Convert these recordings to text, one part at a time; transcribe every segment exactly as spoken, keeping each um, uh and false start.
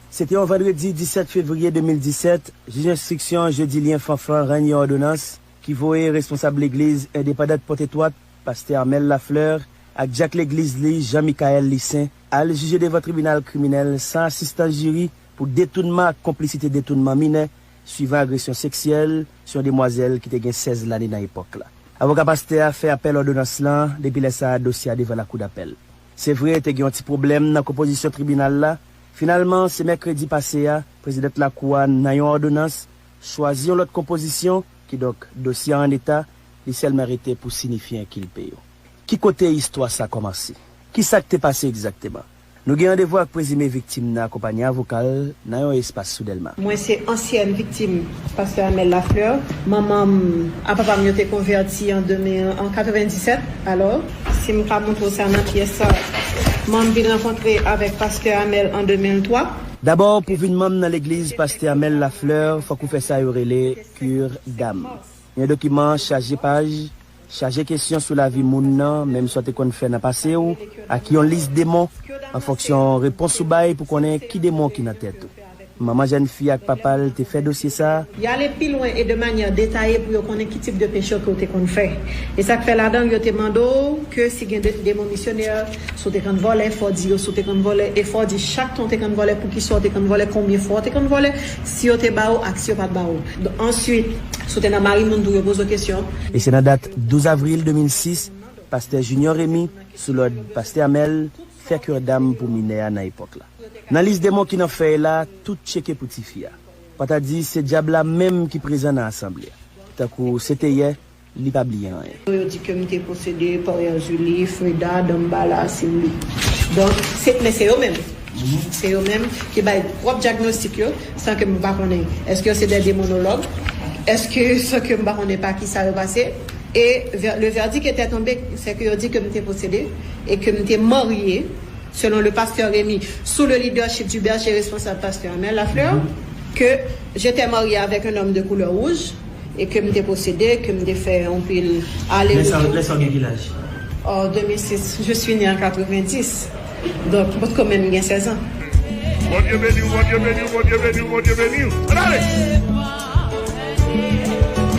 Se te yon vandredi disèt fevriye de mil disèt, jij enstriksyon Jodilien Fanfan rann yon òdonans ki voye responsab legliz endepandant Pòtetwòt, pastè Armel Lafleur, ak dyak legliz li, Jean Michael Lissaint, al jije devan tribinal kriminèl san asistans jiri pou detounman ak konplisite detounman minè, swivan agresyon seksyèl sou yon demwazèl ki te gen sèz lane nan epòk la. Avoka pastè a fè apèl òdonans lan, depi lè sa a, dosye a devan lakou dapèl. Se vre, te gen yon ti pwoblèm nan konpozisyon tribinal la. Finalman, se mèkredi pase a, prezidant lakou a, nan yon òdonans, chwazi yon lòt konpozisyon, kidonk, dosye a an eta, li sèlman rete pou sinifye enkilpe yo. Ki kote istwa sa kòmanse? Ki sa k te pase egzakteman? Nou gen randevou ak prezime viktim nan akonpanye avoka l nan yon espas sou Dèlma. Mwen se ansyèn viktim pastè Armel Lafleur. Manman m ak papa m yo te konvèti an de mil, an katrevendisèt. Alò, si m ka montre w sa nan pyès sa, mwen m vin rankontre avèk pastè Armel an de mil twa. Dabò, pou vin manm nan legliz pastè Armel Lafleur, fòk ou fè sa yo rele cure d'âme. Yon dokiman chaje paj, chaje kesyon sou lavi moun nan, menm sa w te konn fè nan pase w, ak yon lis demon, an fonksyon repons ou bay pou konnen ki demon ki nan tèt ou. Manman jèn fi ak papa l te fè dosye sa a. Y ale pi lwen e de manyè detaye pou yo konnen ki tip de peche ke w te konn fè. E sa k fè ladan l, yo te mande w ke si gen de, demon misyonè, si w te konn vòlè, fò w di yo, si w te konn vòlè, e fò w di chak tan w te konn vòlè, poukisa w te konn vòlè, konbyen fwa w te konn vòlè, si yo te ba w ak si yo pa t ba w. Answit, si w te nan mari moun tou, yo poze w kesyon. E se nan dat douz avril de mil sis, pastè Junior Remy, sou lòd pastè Armel, fè cure d'âme pou minè a nan epòk la. Nan lis demon ki nan fèy la, tout tcheke pou tifi a. Pòt a di se dyab la menm ki prezan nan asanble a. Tankou se te yè, li pa bliye anyen. Yo di ke m te posede Paria Julie, Freda, Dambala, Cindy. Donk, se, men se yo menm. Se yo menm ki bay pwòp dyagnostik yo, san ke m pa konnen. Èske yo se de demonològ? Èske, san ke m pa konnen pa ki sa yo pase? E vè-, le verdict était tombé, se ke yo di ke m te posede e ke m te marye, selon le pasteur Remy, sous le leadership du berger responsable pasteur Armel Lafleur, que j'étais mariée avec un homme de couleur rouge et que m te posede, ke m te fè anpil ale retou. Lè sa w gen ki laj? En deux mille six, je suis née en quatre-vingt-dix. Donk, mwen kanmenm gen sèz an. Bondye beni w, Bondye beni w, Bondye beni w, Bondye beni w. Ann ale!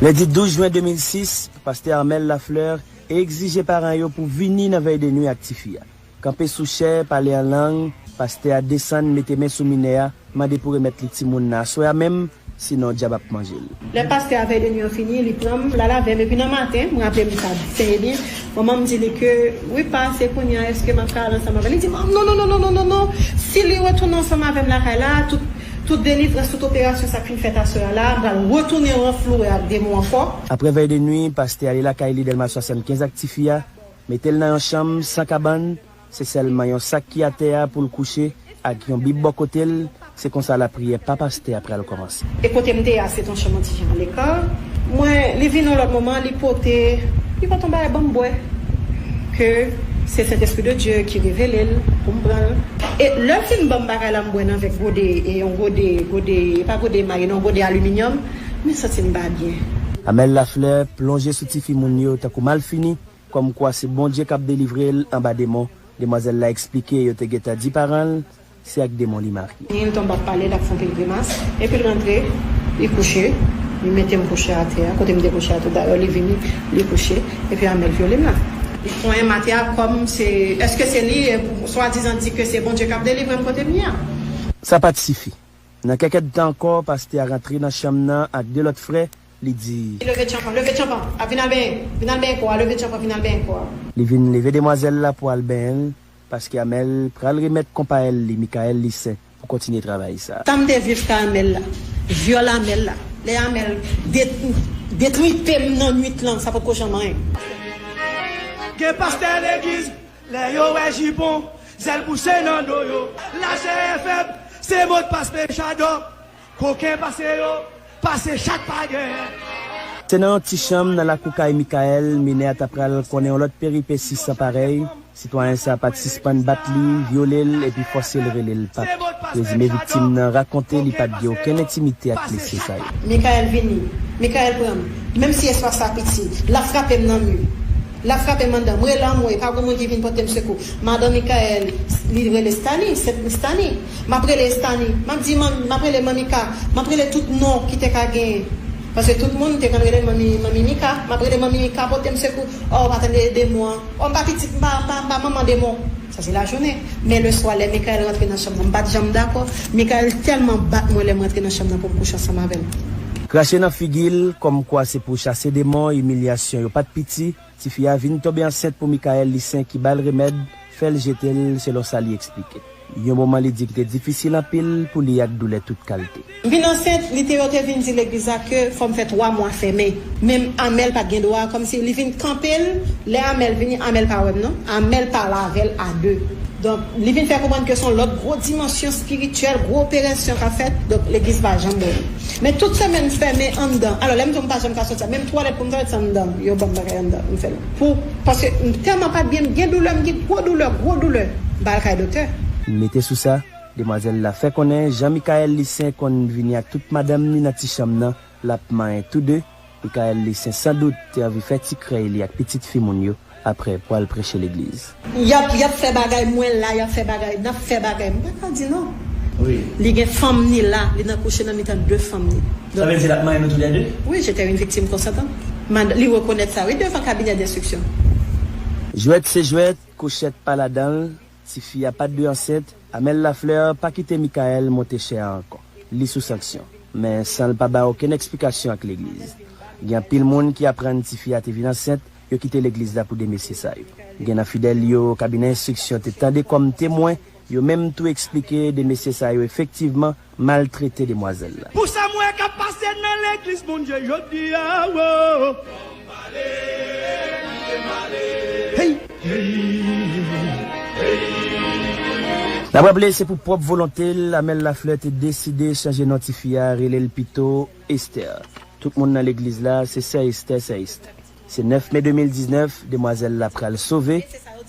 Lendi douz jen de mil sis, pastè Armel Lafleur egzije paran yo pou vini nan vèy de nwi ak tifi a. Kanpe sou chè, pale an lang, pastè a desann, mete men sou minè a, mande pou remèt li timoun nan aswè a menm, sinon dyab ap manje l. Lè pastè a vèy de nwi an fini, li pran m, l al avè m, epi nan maten, m raple m sa trè byen, manman m di li ke, wi pa, se kounye a, èske m ap ka al ansanm avè l? Li di, non, non, non, non, non, non, non, non, si li retounen ansanm avè m lakay la, tout, tout delivrans, tout operasyon sa k fin fèt aswè a la, m pral retounen ranflouwe ak demon ankò. Apre vèy de nwi, pastè ale lakay li Dèlma swasannkenz ak tifi a, mete l nan yon chanm san kabann, se sèlman yon sak ki atè a pou l kouche ak yon bib bò kote l, se konsa lapriyè pa pastè a pral kòmanse. E kote m te ye a, se t yon chanm yon ti jan aleka. Mwen, li vin yon lòt moman, li pote, li pote yon bagay ban m bwè. Ke se Sentespri de Dye ki revele l pou m pran l. E lè l fin ban m bagay la, m bwè nan vè gode, e yon gode, gode, e pa gode maye, non, gode aliminyòm, men santi m pa byen. Armel Lafleur plonje sou tifi moun yo tankou malfini, kòmkwa se Bondye k ap delivre l anba demon. Demwazèl la eksplike yo te gentan di paran l se ak demon li marye. Li tonbe ap pale, l ap fè anpil grimas, epi l rantre, li kouche, li mete m kouche atè a, kote m te kouche a tou dayè, li vini, li kouche, epi Armel vyole m la. Li konyen m atè a kòm se, èske se li, e, swadizan di ke se Bondye k ap delivre m kote m ye a. Sa pa t sifi. Nan kèk èdtan ankò, pastè a rantre nan chanm nan ak de lòt frè, li di. Leve tchanpan, leve tchanpan, a vin al benyen, vin al benyen kò a, leve tchanpan, vin al benyen kò a. Li vin leve demwazèl la pou al benyen l, paske Armel pral remèt konpayèl li, Michael Lissaint, pou kontinye travay sa. Sa m te viv kay Armel la, vyòl Armel la, lè Armel de-, detwite m nan nwit lan, sa potko janm anyen. Gen pastè legliz, lè yo wè jipon, zèl bouse nan do yo. Lachè fèb, se modpas pechadò. Koken pase yo, pase chat pa gen. Se nan yon ti chanm nan lakou kay Michael, minè a ta pral konnen yon lòt peripesi san parèy. Sitwayen sa a pa t sispann bat li, vyole l, epi fòse l rele l pap. Prezime viktim nan rakonte li pa t gen okenn entimite ak mesye sa yo. Michael vini, Michael pran m, menm si espas la piti, l ap frape m nan mi. L ap frape m anndan. M rele anmwe, pa gen moun ki vin pote m sekou. Madan Mikaèl, li rele Stani, se Stani. M ap rele Stani. M ap di, man, m ap rele Manmika. M ap rele tout non ki te ka genyen. Paske tout moun te konn rele Manmi, Manmi Mika. M ap rele Manmi Mika, pote m sekou. Oh, pa tande demon an. Oh, m pa pitit, m pa, m pa, m pa manman demon. Sa se lajounen. Men leswa, lè Mikaèl rantre nan chanm nan, m pa t janm dakò. Mikaèl tèlman bat mwen lè m rantre nan chanm nan pou m kouche ansanm avè l. Krache nan figi l, kòmkwa se pou chase demon, imilyasyon yo pa t piti, tifi a vin tonbe ansent pou Mikaèl Lisen ki ba l remèd, fè l jete l, selon sa li eksplike. Yon moman li di ki te difisil anpil pou li ak doulè tout kalte. M vin ansent, li te, yo te vin di legliz la ke fò m fè twa mwa fèmen. Menm Amèl pa t gen dwa, kòmsi li vin kanpe l, lè Amèl vini, Amèl pa wè m non. Amèl pale avè l a de. Donk, li vin fè konprann ke se yon lòt gwo dimansyon espirityèl, gwo operasyon k ap fèt, donk legliz pa janm bon. Men tout semèn fèmen anndan. Alò, lè m di w m pa janm ka soti a, menm twalèt pou m twalèt se anndan, yo ban m bagay anndan, m fè l. Pou, paske m tèlman pa t byen, m gen doulè, m gen gwo doulè, gwo doulè, m pa al kay doktè. Mete sou sa, demwazèl la fè konnen jan Mikaèl Lisen konn vini ak tout madanm ni nan ti chanm nan, l ap manyen tou de. Mikaèl Lisen sandout te anvi fè ti krèy li ak pitit fi moun yo, apre pwal preche legliz. Y ap, y ap fè bagay, mwen la, y ap fè bagay, n ap fè bagay, m pa ka di non. Wi. Li gen fanm ni la, li nan kouche nan mitan de fanm ni. Sa vle di l ap manyen nou toulède? Wi, je te yon viktim konsatan. Mad, li rekonèt sa, wi, devan kabinè denstriksyon. Jwèt se jwèt, kouchèt pa ladan l, tifi a pa t dwe ansent, Amèl Laflè pa kite Mikaèl monte chè a ankò. Li sou sanksyon. Men san l pa bay okenn eksplikasyon ak legliz. Gen anpil moun ki aprann tifi a te vin ansent, yo kite legliz la pou de mesye sa yo. Gen nan fidèl yo kabinè enstriksyon te tande kòm temwen, yo menm tou eksplike de mesye sa yo efektivman maltrete demwazèl la. Pou sa m wè k ap pase nan legliz Bondye jodi a, wo. N ap raple, se pou pwòp volonte l, Amèl Laflè te deside chanje non tifi a, rele l pito Esther. Tout moun nan legliz la, se sè Esther, sè Esther. Se nèf me de mil diznèf, demwazèl la pral sove,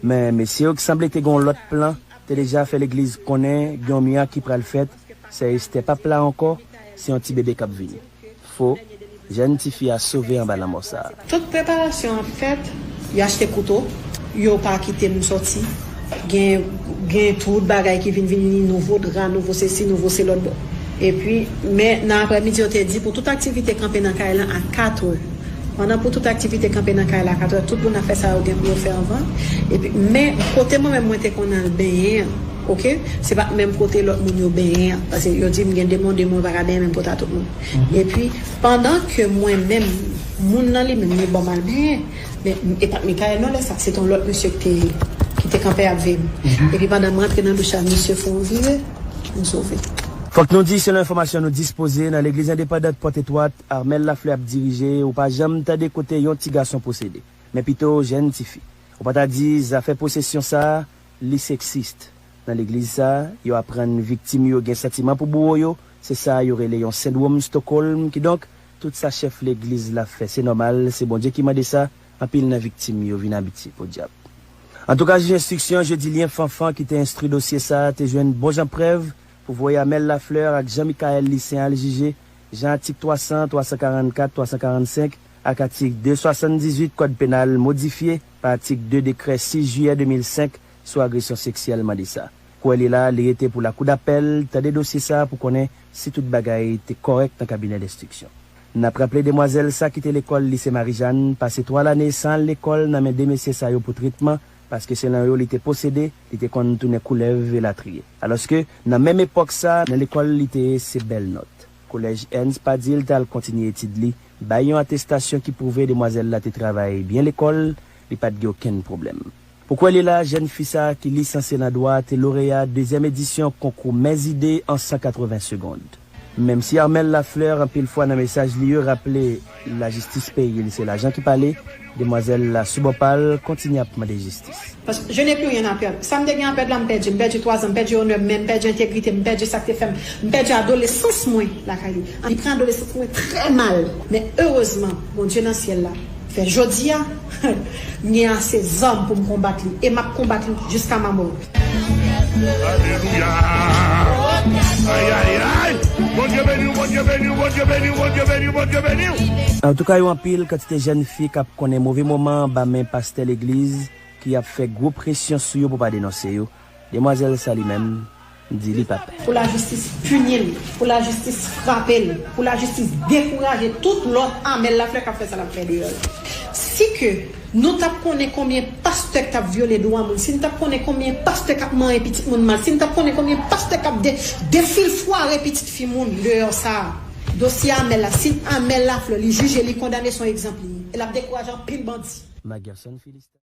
men mesye yo ki sanble te gen yon lòt plan, te deja fè legliz konnen gen yon mirak ki pral fèt, sè Esther p ap la ankò, se yon ti bebe k ap vini. Fo, jèn tifi a sove anba lanmò sa a. Tout preparasyon ap fèt, yo achte kouto, yo pa kite m sòti. Gen, gen tout bagay ki vin vini, nouvo dra, nouvo sesi, nouvo se lòt bò. Epi, men nan aprèmidi, yo te di pou tout aktivite kanpe nan kay lan a katrè. Pandan pou tout aktivite kanpe nan kay la a katrè, tout moun ap fè sa yo gen pou yo fè anvan. Epi, men kote mwen menm mwen te konn al benyen an, oke, se pa t menm kote lòt moun yo benyen an. Paske yo di m gen demon, demon yo pa ka benyen menm kote a tout moun. Epi, pandan ke mwen menm, moun nan li menm, li ban m al benyen, men e pa t Mikaèl non lè sa, se t yon lòt mesye ki te, ki te kanpe ap veye m. Epi pandan m rantre nan douch la, misye fè yon vire, m sove. Fòk nou di, selon enfòmasyon nou dispoze, nan legliz endepandant Pòt Etwat, Armel Laflè ap dirije, ou pa janm tande kote yon ti gason posede, men pito jèn tifi. Ou pa ta di zafè posesyon sa a, li seksist. Nan legliz sa a, yo aprann viktim yo gen santiman pou bouwo yo, se sa yo rele yon sendwòm Stockholm, kidonk, tout sa chèf legliz la fè, se nòmal, se Bondye ki mande sa, anpil nan viktim yo vin abitye, podyab. Antouka, jij enstriksyon Jeudielien Fanfan ki te enstwi dosye sa a te jwenn bon jan prèv pou voye Armel Lafleur ak Jean Michael Lissaint al jije, jan atik twa san, twa san karannkat, twa san karannsenk ak atik de swasanndizuit Kòd Penal modifye pa atik de dekrè sis jiyè de mil senk sou agresyon seksyèl mande sa. Kwè li la, li rete pou lakou dapèl tande dosye sa a pou konnen si tout bagay te kòrèk nan kabinè denstriksyon. N ap raple demwazèl sa kite lekòl Lise Marijàn, pase twa lane san al lekòl nan men de mesye sa yo pou tretman, paske selon yo li te posede, li te konn tounen koulèv elatriye. Alòske, nan menm epòk sa, nan lekòl li te ye se bèl nòt. Kolèj Ernst Padil t al kontinye etid li, bay yon atestasyon ki pwouve demwazèl la te travay byen lekòl, li pa t gen okenn pwoblèm. Pou kwè li la, jèn fi sa a ki lisanse nan dwa te loreya dezyèm edisyon konkou Mèzide an san katreven segond. Menmsi Armel Lafleur anpil fwa nan mesaj li yo raple lajistis peyi l se lajan ki pale, demwazèl la sou bò pa l kontinye ap mande jistis. Paske je n'ai plus rien à perdre. Sa m te gen a pèd la, m pèdi. M pèdi twa zan, m pèdi onè m, men m pèdi entegrite m, m pèdi sa k te fè m, m pèdi adolesans mwen lakay li. Li pran adolesans mwen trè mal. Men erezman, Bondye nan syèl la fè jodi a, m gen ase zam pou m konbat li. E m ap konbat li jiska ma mò. Alelouya. Ay, ay, ay. Bondye beni w, Bondye beni w, Bondye beni w, Bondye beni w, Bondye beni w. Antouka, yo anpil kantite jèn fi k ap konnen move moman anba men pastè legliz ki ap fè gwo presyon sou yo pou pa denonse yo. Demwazèl sa li menm, m di li pa pè. Pou lajistis pini l, pou lajistis frape l, pou lajistis dekouraje tout lòt Amel Lafleur k ap fè sa l ap fè deyò yo. Si ke nou t ap konnen konbyen pastè k t ap vyole dwa moun, si n t ap konnen konbyen pastè k ap manyen pitit moun mal, si n t ap konnen konbyen pastè k ap de, defilfware pitit fi moun deyò sa a, dosye Amel la, si Amel Lafleur li jije, li kondane, se yon egzanp li ye. E l ap dekouraje anpil bandi. Magerson Philistin.